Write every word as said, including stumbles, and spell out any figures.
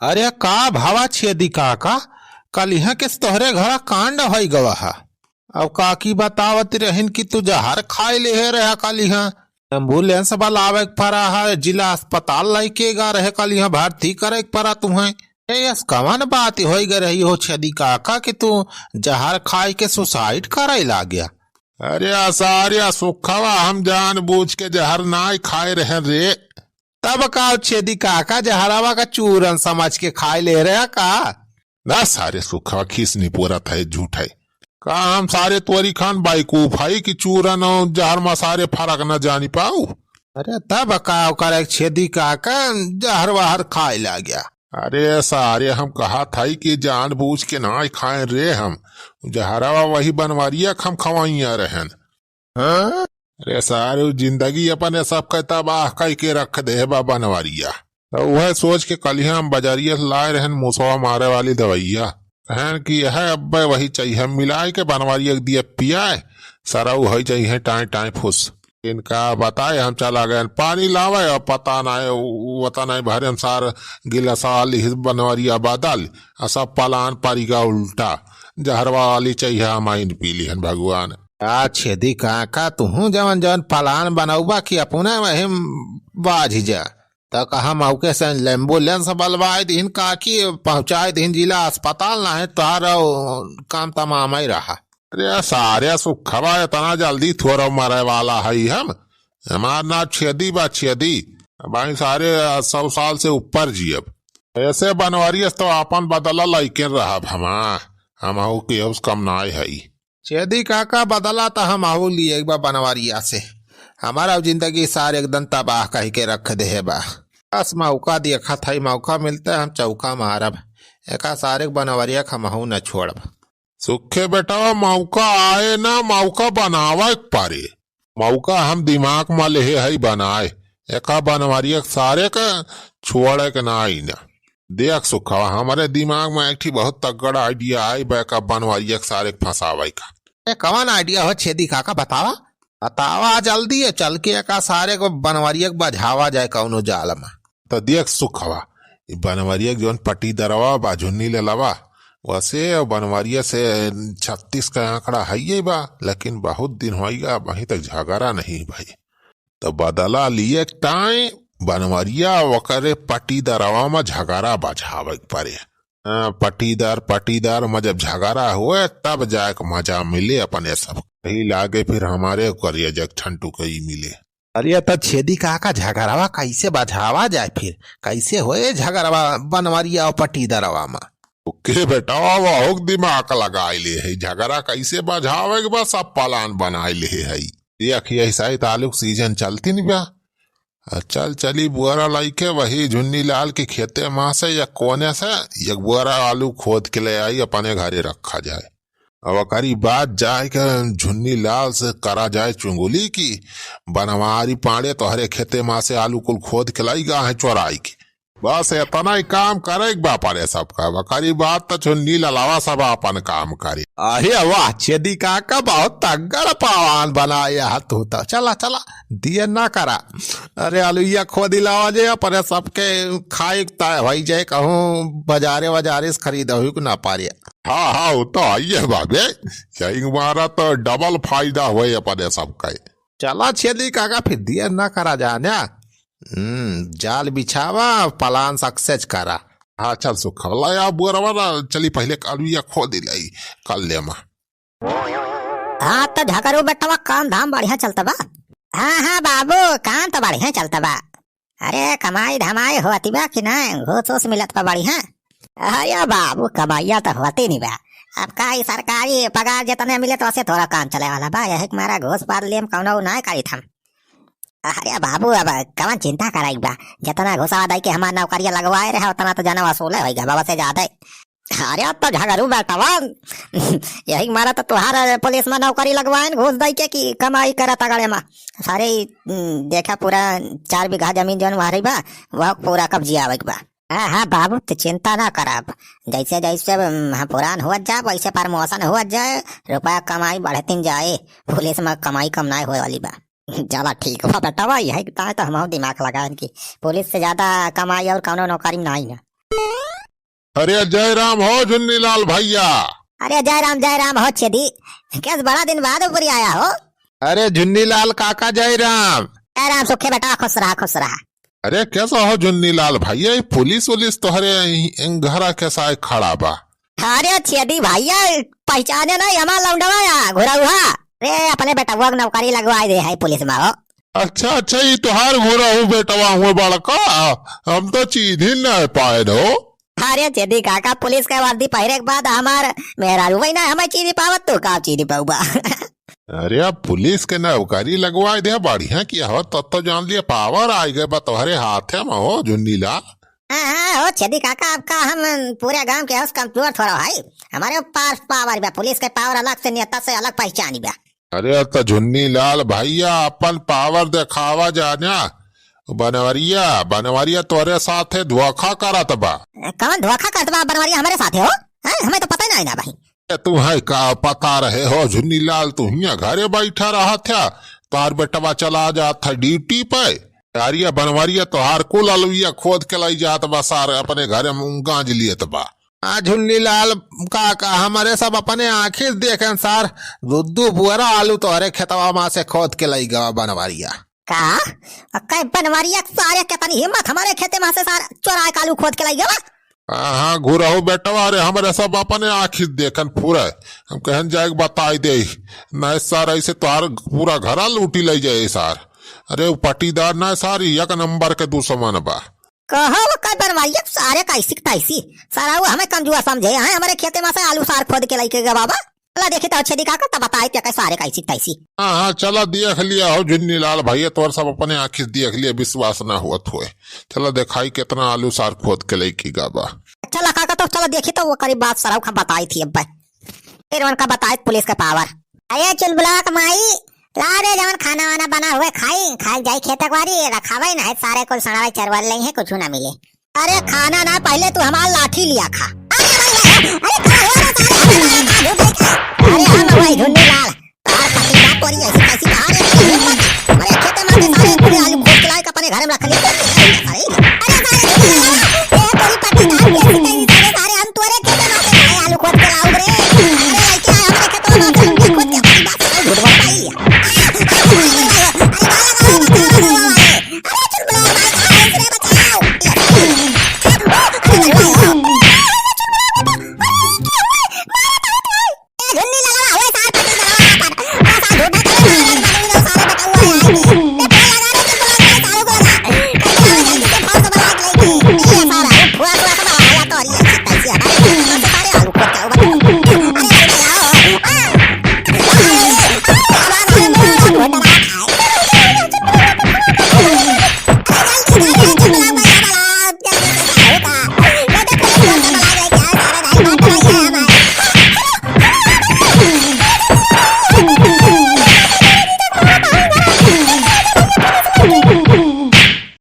अरे का भवा छेदी काका, कलिहाँ किस तोहरे घरा कांड होइ गवा है? अब काकी बतावत रहिन कि तू जहर खाइ लेहे रहा कलिहाँ। एम्बुलेंस बलावे के परा है, जिला अस्पताल लइके गा रहे कलिहाँ, भर्ती करे के परा तुहैं। ए, यस कवन बात होइ गए रही हो छेदी काका कि तू जहर खाइ के सुसाइड करे लाग्या? अरे सारे सुखवा, हम जानबूझ के जहर नाई खाए रहे रे। तब का छेदी काका जहरवा का चूरन समझ के खाए ले रहा का? ना सारे सुखवा, खीस नहीं पूरा था, झूठ है। का हम सारे तोरी खान बाइकूफ है कि चूरन और जहर मा सारे फर्क न जानी पाऊ? अरे तब का ओकर एक छेदी काका जहर वहर खाए लाग्या। अरे सारे हम कहा था कि जानबूझ के ना खाए रे हम, जहरवा वही बनवारिया के हम खवाइया रहन। हाँ? अरे सारे जिंदगी अपने सबके तबाह कइ के रख दे बा बनवारिया। तो वह सोच के कलिहाँ हम बजरिया से लाए रहन मूसवा मारे वाली दवइया। कहन कि यह अब्बे वही चाहिए, मिलाए के बनवारिया के दिए पियाए, सरऊ होइ चाहिए टाँय टाँय फुस। इनका बताए हम चला गए पानी लावे, और पता नाई, उ-, पता नाई भरे हम सार गिलासा वाली ही बनवारिया बदल, और सब पलान परी गा उल्टा। जहरवा वाली चाहिए हम आइन पी लिहन भगवान। आ छेदी काका, तुहूँ जवन जवन पलान बनौबा कि अपने वही बाझ जा। त कहा मौके से एम्बुलेंस बलवाए दीन काकी, पहुँचाए दीन जिला अस्पताल, ना है तारो काम तमाम ही रहा। अरे सारे सुखवा, इतना जल्दी थोड़ा मरे वाला है हम? हमार नाम छेदी बा, छेदी। भाई सारे सौ साल से ऊपर जियब। ऐसे बनवारियस तो आपन बदला लइके रहब हमा, हमहू के उस कम नाय हई। छेदी काका, बदला त हमहू लिए बा बनवारिया से। हमारा जिंदगी सार एकदम तबाह कहि के रख देहे बा। बस मौका देखत हई, मौका मिलते हम चौका मारब। एका सारे बनवारिया के हमहू न छोड़ब। सुखे बेटा, मौका आए ना, मौका बनावे के परे। मौका हम दिमाग मा लेहे हई बनाए। एका बनवारिया के सारे के छोड़े के ना आई ना। देख सुखवा, हमरे दिमाग मा एक ठी बहुत तगड़ा idea आई बा, एका बनवारिया के सारे के फंसावे का। ए, कवन idea हो छेदी काका, बतावा? बतावा जल्दी, चल के एका सारे को बनवारिया के बझावा जाए कौनो जाल मा। तो देख सुखवा, ई बनवरिया के जौन पट्टीदरवा बा, झुन्नी ललवा, वसे बनवरिया से छत्तीस का आंकड़ा हइये बा, लेकिन बहुत दिन होइगा, अबहीं तक झगड़ा नहीं भई। तो बदला लिए टाइम बनवरिया ओकरे पट्टीदरवा में झगड़ा बझावे के परे। हाँ, पट्टीदार, पट्टीदार में जब झगड़ा होए, तब जाके मजा मिले अपने सब। यही लागे फिर हमारे करिया जग ठंटू कई मिले। अरे, त छेदी काका, झगड़वा कैसे बझावा जाए फिर? कैसे होए झगड़वा बनवरिया और पट्टीदरवा में? ओके बेटा, बहुत दिमाग लगाए ले है, झगड़ा कैसे बझावे के बा, सब plan बनाए ले है। देख, यही साइत आलू के season चलती नहीं बा। आ चल, चली बुआरा लइके वही झुन्नी लाल के खेते मा से या कोने से एक बुआरा आलू खोद के ले आई, अपने घरे रखा जाए। अब ओकरी बाद जाए के झुन्नी लाल से करा जाए चुंगुली की बनवारी पाड़े तोहरे खेते मा से आलू कुल खोद के लाई गा है चोराई के। बस इतना ही काम करे के बा परे सबका। ओकरी बाद त झुन्नी ललावा सब अपन काम करे। अरे वाह, छेदी काका बहुत तगड़ पहलवान बनाया है तू तो। चला, चला, दिए ना करा। अरे आलूया खोदी लावा जे, अपने सबके खाए के ताय होई जाए, कहूँ बाजारे, बाजारे से खरीद हुई को ना पारे। हाँ, हाँ, वो तो आइए बाबे, यही हमारा तो double फायदा हुए अपने सबका। चला छेदी काका, फिर दिए ना करा जाने। हम्म, जाल बिछावा, plan success करा। हाँ, चल सुखवा, ला या बुअरवा ना, चली पहले आलूया खोदी लाई, कर ले मा। हाँ, तो झगड़ू बेटवा, काम धाम बढ़िया चलता बा? हाँ, हाँ बाबू, काम तो बढ़िया चलता बा। अरे, कमाई धमाई होती बा कि ना? घूस वूस मिलत बा बढ़िया? अरे बाबू, कमाइया तो होती नहीं बा। अब का ई सरकारी पगार जितने मिले तो वसे थोड़ा काम चले वाला बा। यही के मारा घूस पार लेम कौनो ना करी थम। अरे बाबू, अब कवन चिंता कराई बा? जितना घुसवा दाई के हमार नौकरिया लगवाए रहे, उतना तो जना वसूले होई गा, बाबा से ज्यादा। अरे, अब तो झगड़ू बेटवा, यही मारा तो तुहार पुलिस में नौकरी लगवाएन, घूस दई के कि कमाई करत अगड़े में। सारे, हम्म, देखा, पूरा चार बीघा जमीन जौन वहाँ रही बा, वह पूरा कब्जिया आवे के बा। हाँ, हाँ बाबू, तू चिंता ना करब। जैसे, जैसे, हम्म, हम पुरान हुआ जाब, वैसे promotion हुआ जाए, रुपया कमाई बढ़तिन जाए, पुलिस में कमाई कम नाय होए वाली बा। चला ठीक बा बेटवा, यही ताय तो हम दिमाग लगाएन कि पुलिस से ज्यादा कमाई और कौनो नौकरी में नाई ना। अरे जय राम हो झुन्नीलाल भइया। अरे जय राम, जय राम हो छेदी। कैस बड़ा दिन बाद ऊपरी आया हो? अरे झुन्नीलाल काका जय राम। जय राम, सुखे बेटा, खुश रहा, खुश रहा। अरे कैसा हो झुन्नीलाल भइया, ये पुलिस उलिस तोहरे घरा कैसा है खड़ा बा? अरे छेदी भइया, पहचाने नहीं हमार लौंडवा या घुरौहा। रे अपने बेटवा के नौकरी लगवाए दे है पुलिस में हो। अच्छा अच्छा, ये तोहार घुरहू बेटवा हुए बड़का, हम तो चीन्ही नहीं पाए हो। अरे छेदी काका, पुलिस के वर्दी पहिरे के बाद हमार मेहरारू वही ना हमें चीन्ही पावत, तू का चीन्ही पाउबा? अरे अब पुलिस के नौकरी लगवाए दे, बढ़िया किया हो, तब तो जान लिया पावर आ गए बा तोहरे हाथे में हो झुन्नीलाल। हाँ हाँ हो छेदी काका, अब का हम पूरे गांव के होश कमजोर थोड़ा है, हमारे पास पावर बा, पुलिस के पावर अलग से, नेता से अलग पहचानी बा। अरे त झुन्नीलाल भइया, अपन पावर देखावा जाना। बनवरिया, बनवरिया तोरे साथे धोखा करत बा। कौन धोखा करत बा बनवरिया हमरे साथे हो? हैं? हमें तो पता ही नहीं ना भाई। ए, तुम्हें का पता रहे हो झुन्नीलाल, तू हियां घरे बैठा रहत है, तार बेटवा चला जात है ड्यूटी पे। यारिया बनवरिया तोहार कुल अलुइया खोद के लाई जात बा सार, अपने घरे में गांज लियत बा। आ झुन्नीलाल काका, हमरे सब अपने आँखी से देखेन सार, दू दू बोरा आलू तोहरे खेतवा मा से खोद के लई गवा बनवरिया। का? आ, कै बनवरिया सारे, केतनी हिम्मत हमरे खेते मा से सार चोराए के आलू खोद के लई गवा? हाँ, हाँ, घुरहू बेटवा, अरे हमरे सब अपने आँखी से देखेन पूरा। हम कहन जाए के बताई दे, नहीं सार ऐसे तोहार पूरा घरा लूटी लई जाए सार। अरे उ पट्टीदार ना सार, एक नंबर के दुश्मन बा। कहो वो का बनवरिया सारे कैसी तैसी। सारा वो हमें कमजोर समझे हैं, हमरे खेते मा से आलू सार खोद के लइके गवा बा। चला देखी तो छेदी काका, तब बताई ते सारे कैसी तैसी। हाँ, हाँ, चला देख लिया हो झुन्नीलाल भइया, तोर सब अपने आँखी से देख लिया, विश्वास ना होत होए। चला देखाई केतना आलू सार खोद के लइके गवा बा। चला काका, तो चला देखी तो वो करी बात सराउ का बताई थी अब। फिर उनका बताई पुलिस के पावर। अरे चुलबुलावा के माई, ला दे जवन खाना वाना बना हुए खाई, खाई जाई खेत बारी, रखावे ना है सारे कुल सड़ावे चरवा ले हैं, कुछ ना मिले। अरे खाना ना, पहले तू हमार लाठी लिया खा। अरे भाई, अरे, अरे, का हो रे सारे, अरे, अरे, अरे, अरे, हम भाई झुन्नीलाल, तार पति का तोरी ऐसी कैसी बाहर है? अरे खेते मा से सारे पूरे आलू खोद के लाए, अपने घर में रख लिए। अरे सारे,